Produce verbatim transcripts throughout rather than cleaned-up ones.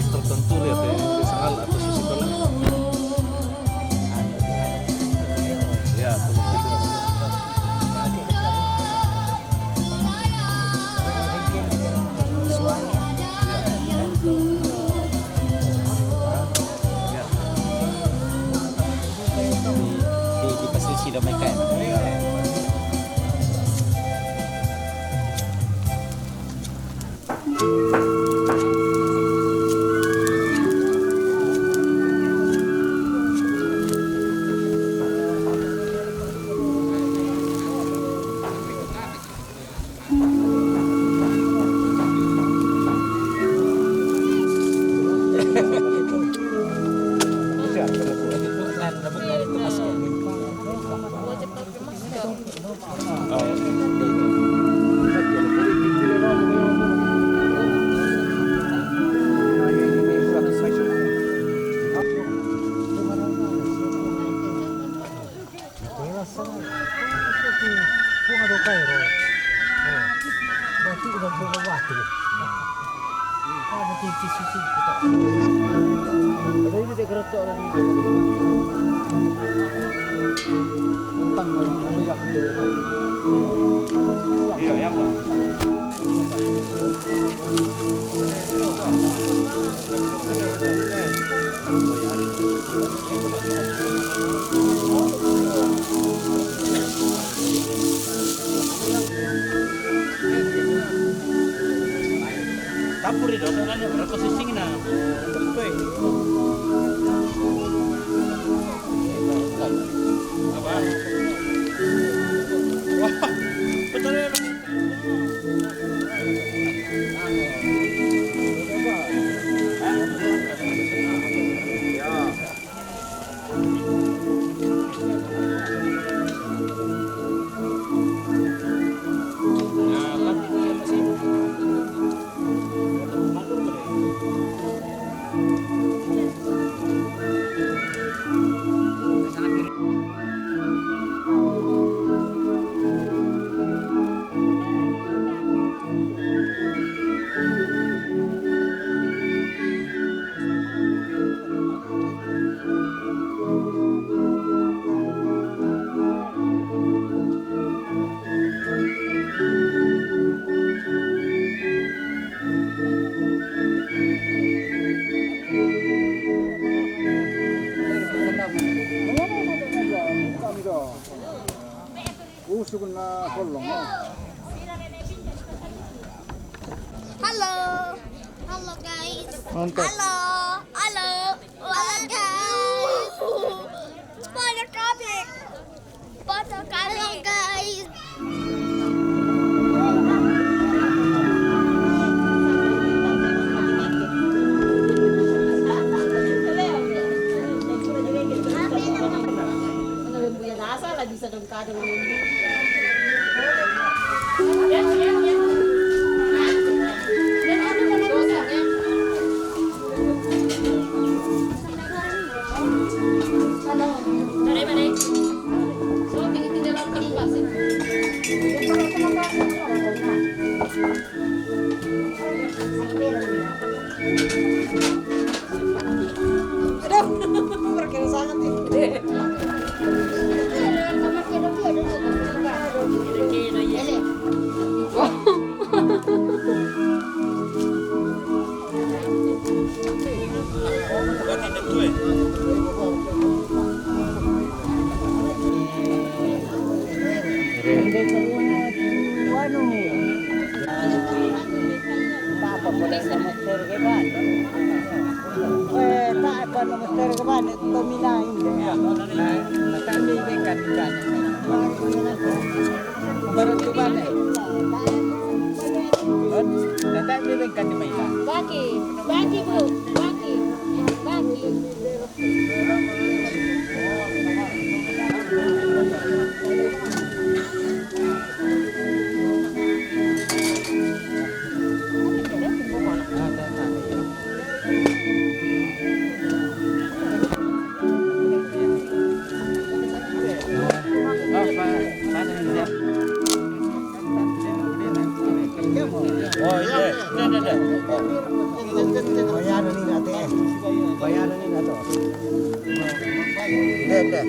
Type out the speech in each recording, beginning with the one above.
Tertentu ya, Teh. Misalkan atau sesuatu lah. Ya, betul. Di, di, di pasisi damai kain. Iya, yang Tapuri do, nanya berapa sising na. Betul. Apa? Wah, betul ya. Usok na kolong. Halo. Halo, guys. Mantap. Halo. Halo. Halo, guys. Banyak kami. Banyak kami. Halo, guys. Aduh, perkiraan sangat nih. Baki, baki, Bu, baki, baki. Oh, iya. Dah, dah, dah. Bayaran ini nanti, eh. Bayaran ini nanti. Dah, dah.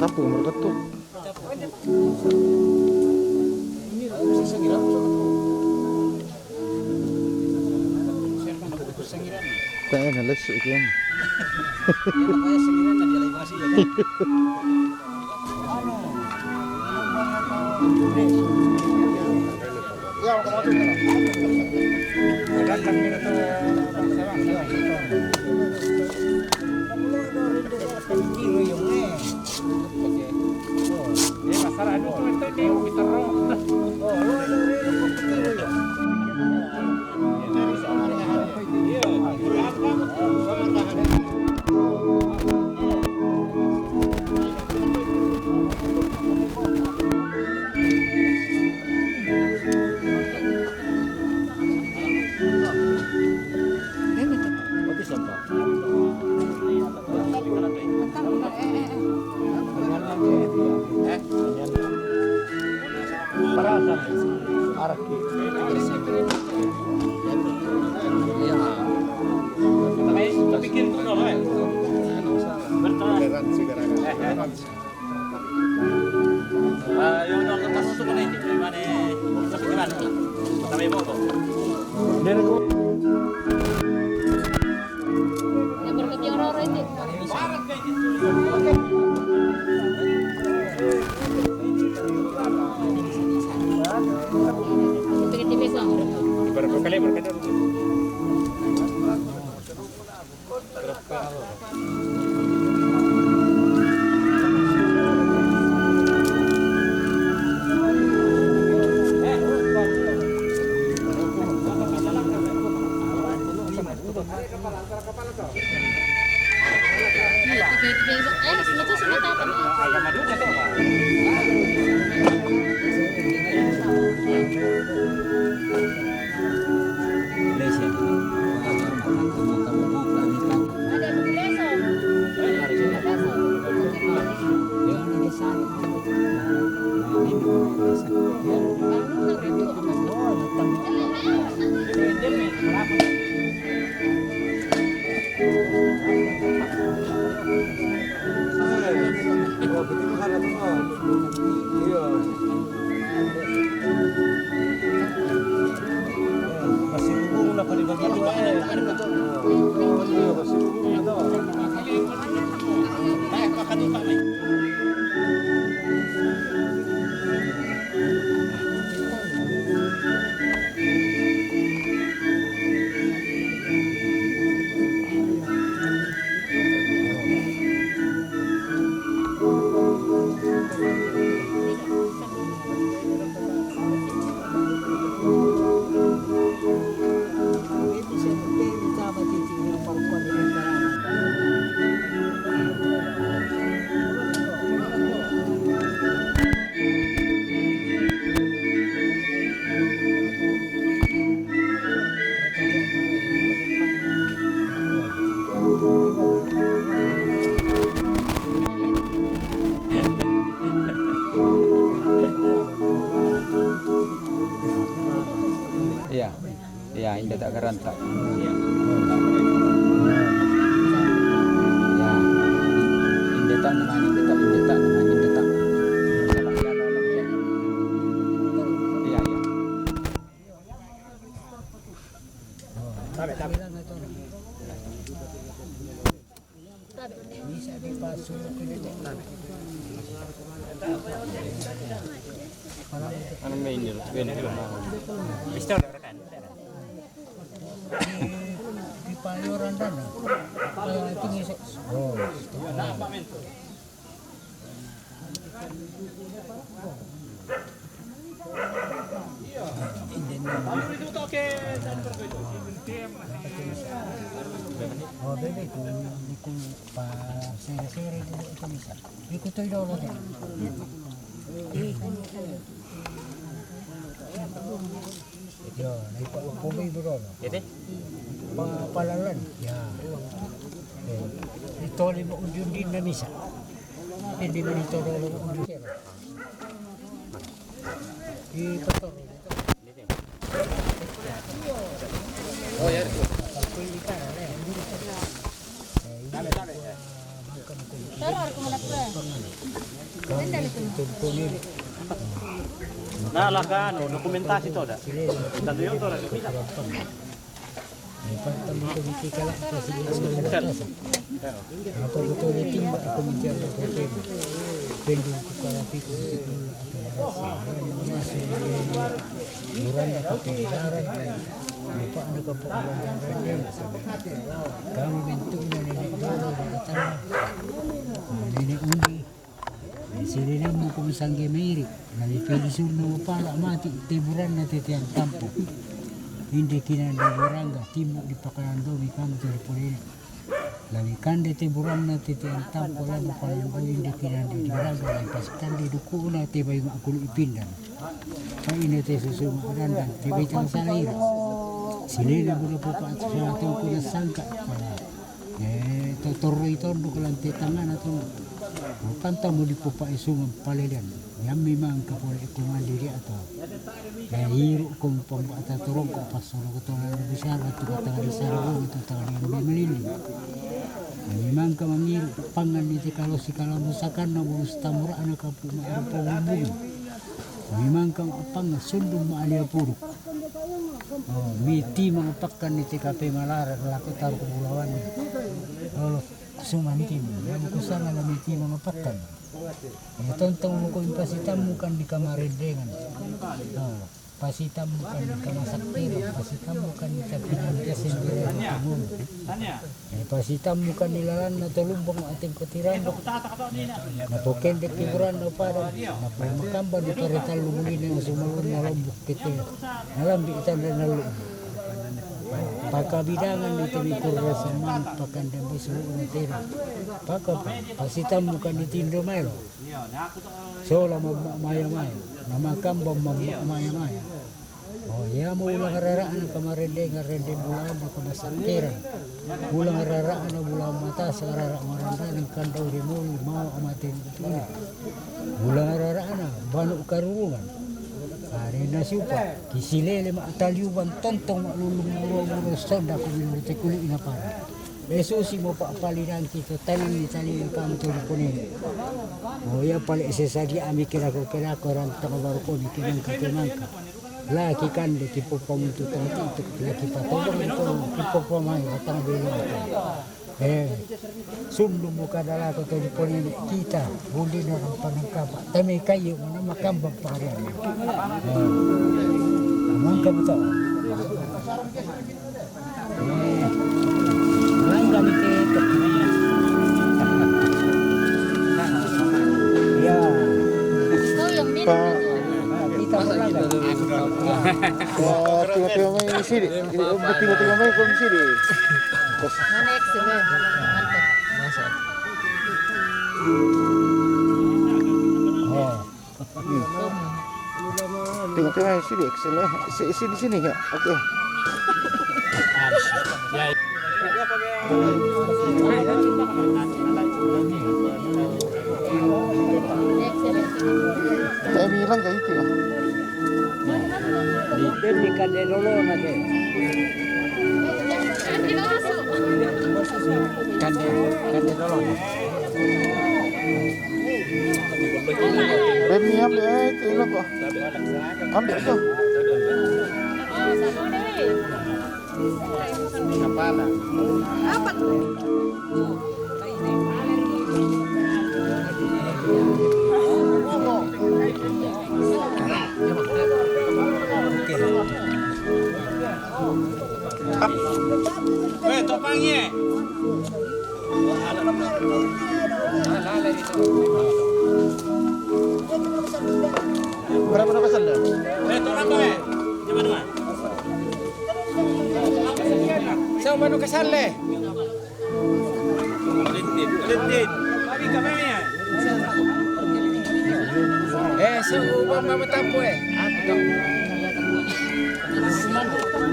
Tapu mereka tuh. Tayo na, let's again. Arki. Iya. Tapi, tapi kiri tuh, eh. Bertahan. Eh, eh. Ah, yung nung katas ko na yun, yung mani, sa pikiran. Sa may mo ko. Dari ko. Ya, berarti orang-orang ini. Berapa kali berkata? Masih hubung na pala bagi dua, eh. Iya, masih hubung na to. Iya. Iya, inda ta garanta. Iya. Inda ta naman, inda ta, inda ta naman, inda ta. Iya, iya. Tabe, tabe. Ano may inyo? Pwede ko na. Pistol, kan? Di, di pa yung randa na. Kaya ito yung isa. Oh. Oh, bebe, kung, kung pa sere-sere dulu ito misa. Ikutoy daw lang yan. Yo, na ipa-, kumay mo daw, no? Ito? Pa-, palalan. Ya. Eh, ito ni mo undun din na misa. Hindi mo nito daw lang undun. Di pastor. Na, laka, ano, dokumentasi to, da. Tanto yun to, da. Muranda ka pa, kami bentuk na nini dulu, nini tama. Nini undi. Sini na mo kumisang gimiri. Nani pili sun na mapala mati, tiburan na titiang tampo. Hindi kinanda buranga, timu di pakanando, mi kami tiri pulini. Labi kande tiburan na titiang tampo, lalu pakanando, hindi kinanda di buranga, labi pas kande duku na tiba yung akulu ipindan. Kaya ina te susu makananda, tiba itang sana ira. Sini na bula pupa at sa atong kuna sangka. Eh, totoro ito, dukulan te tangana to. Tanta mo di po pa isungan palilian. Yan mi man ka pole ko man diri ato. Kaya hiro ko pambata turong ko pasolo ko to na bisara to katanga di sarong to tanga di malili. Yan mi man ka mangiro pangan ni ti kalo si kalamusakan na bulus tamura na kapu maarupa bumbungan. Yan mi man ka pangan sundong maalia puruk. Oh, mi ti mangapakan ni ti kape malara lako taru ko bulawan. Lolo. Sumantim, yan ko sana la mi ti mangapakan. Ya tontong mo ko impasitam mo kan di kamarendengan. Oh, pasitam mo kan di kamasaktiran, pasitam mo kan di kapinan kasendiri mo. Eh, pasitam mo kan di lalan na tolumbang ating kutiran. Na po kendek kiburan na padan, na po makamba di parital lumuli na sumalun na lombok kete. Na lambi itan na lulu. Pakabidangan ito ni Kurra Saman, pakandang bisulo na tira. Paka, pasitam mo kan itindo mayo. So, la maya-maya. Na makamba maya-maya. Oh, ya mo ulang raraan kamarende, ngarende bulan, na kamasakiran. Ulang raraan na bulan mata, sa raraan maranda, ng kandaw rimuli, mau amatin ito. Ulang raraan na, banu karurungan. Ari na siupa. Kisilele ma ataliuban tontong ma lulung muro-muro sonda ko binurte kuli ina para. Yesus mo pa palidan kito tanan ni tali kang tuli kuning. O ya pali sesadi ami kira ko kira ko ran tong baru ko mi kinang ka kinang ka. Laki kan de kipo pamuntu tong ti itu laki patobang ko kipo pamai atang belo. Eh, sundung mo kadala ko to di ponene kita, buli na ang panangkapa. Tami kayo mo na makambang parian. Eh, amang ka mo to. Eh, amang ka mo to. Ya. Kita mo lang. Ya, tinggal-tinggal main sini. Tinggal-tinggal main kau sini. Mana X M? Masa? Oh. Hmm. Tengok-tengok sini, X M, eh. Si, si di sini ya. Oke. Saya bilang kayak itu ya. Di, di kande lolo na de. Kande, kande lolo na. Bemi ambil, eh, itu lo kok. Ambil tuh. Kepala. Apa tuh? Eh, topang ye. Berapa na kasal na? Eh, topang ko eh. Sa umano kasal eh. Eh, so, ubang mamatapo eh.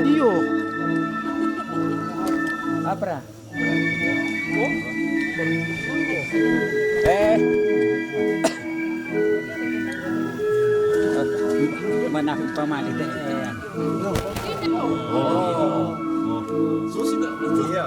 Iyo. Apra. Eh. Manak pamali te. Eh. Oh. Iya.